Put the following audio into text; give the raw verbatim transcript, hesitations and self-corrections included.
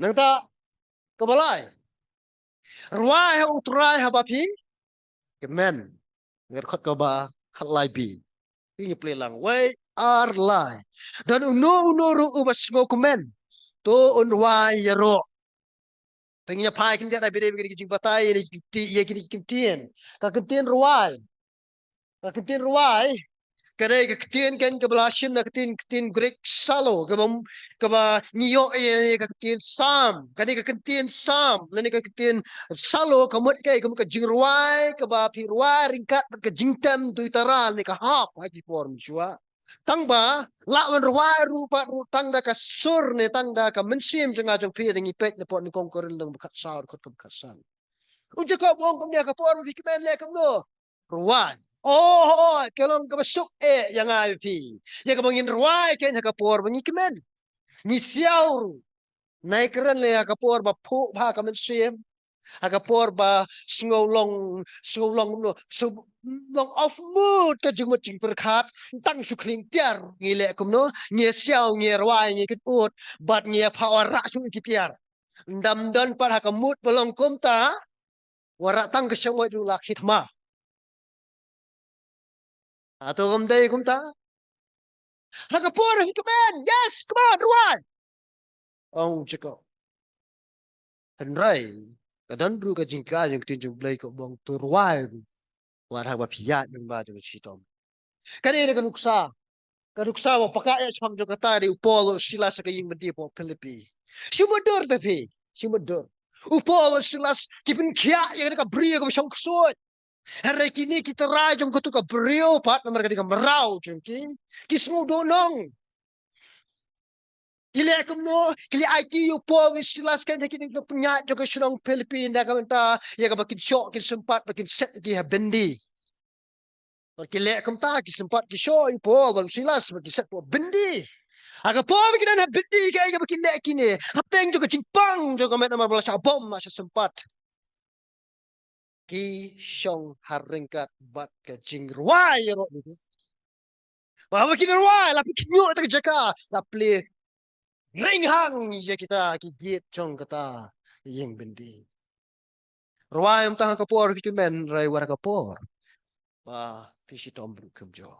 Nangta, kaba lai. Rwai ha U Trai haba phi kmen. Ngi dkhot kaba khatlai B. Ngi plie lang wei ar lai. Don uno uno ruh uba sngewkmen, to un rwai ïaroh. Te ngi ïa phai khyndiat da bede bede ki jingbatai ïa kine ki ktien. Ka ktien rwai. Ka ktien rwai ka dei ka ktien kan kaba la shim na ka ktien, ktien Greek psallo, kaba, kaba ngi ïoh ïa ka ktien psalm. Kane ka ktien psalm lane ka ktien psallo ka mut ka, ka mut ka jingrwai kaba phi rwai ryngkat bad ka jingtem duitara lane ka harp ha ki por mynshuwa. Tang ba lah ban rwai ruh pat ruh tang da ka sur ne tang da ka mynsiem jong nga jong phi. Da ngi peit na pdeng Kong Korinth lynnong ba khatsaw, dkhot kaba khatsan. U Jakob u ong kumne, ha ka por ba phi kmen leh kumno? Rwai. Oh, oh, ka long kaba suk eh ïa nga ïa phi, ïa kaba ngin rwai kein ha ka por ba ngi kmen. Ngi siaw ruh. Nai kren leh ha ka por ba phuh bha ka mynsiem, ha ka por ba sngew long, sngew long, no, sngew long off mood, ka jingmut jingpyrkhat, tang shu khlieng tiar ngi leh kumno? Ngi siaw, ngi rwai, ngi kynnoh, bad ngi phah wanrah shuh ki tiar. Ym don pat ha ka mood ba long kumta, wanrah tang ka shongwei ruh la khie thma. Hato kam dei kumta? Ha ka por ba phi kmen, yes, kmen, rwai, ong U Jakob. Hynrei ka don ruh ka jingkren jong ka ktien jong U Blei kaba ong to rwai ruh wat haba phi ïaid lyngba jong ka shitom. Kane ka nuksa, ka nuksa ba paka eh shaphang jong kata dei u Paul bad u Silas ha ka ïing byndi ha Philippi. Shu mutdur te phi, shu mutdur. U Paul bad u Silas ki pynkhiah ïa kane ka briew kaba shong ksuid. Hynrei kine ki trai jong katu ka briew pat, namar ka dei ka mraw jong ki, ki sngewdonong. Ki leh kumno? Ki leh aiti ïa u Paul bad u Silas kein ha kine ki nongpynïaid jong ka shnong Philippi, na ka bynta ïa kaba kin shoh, kin sympat ba kin set ïa ki ha byndi. Bad ki leh kumta, ki sympat ki shoh ïa u Paul bad u Silas ba kin set ha byndi. Ha ka por ba ki don ha byndi, kaei kaba kin leh kine? Hapdeng jong ka jingpang jong ka met, namar ba la shah bom, la shah sympat, ki shong ha ryngkat bad ka jingrwai ïaroh. Ba haba ki rwai la plie khynñiuh ïa ka jaka, la plie ring hang ïa kita ki gate jong kata ka ïing byndi. Rwai ym tang ha ka por ba phi kmen, rwai wat ha ka por ba phi shitom ruh kumjuh.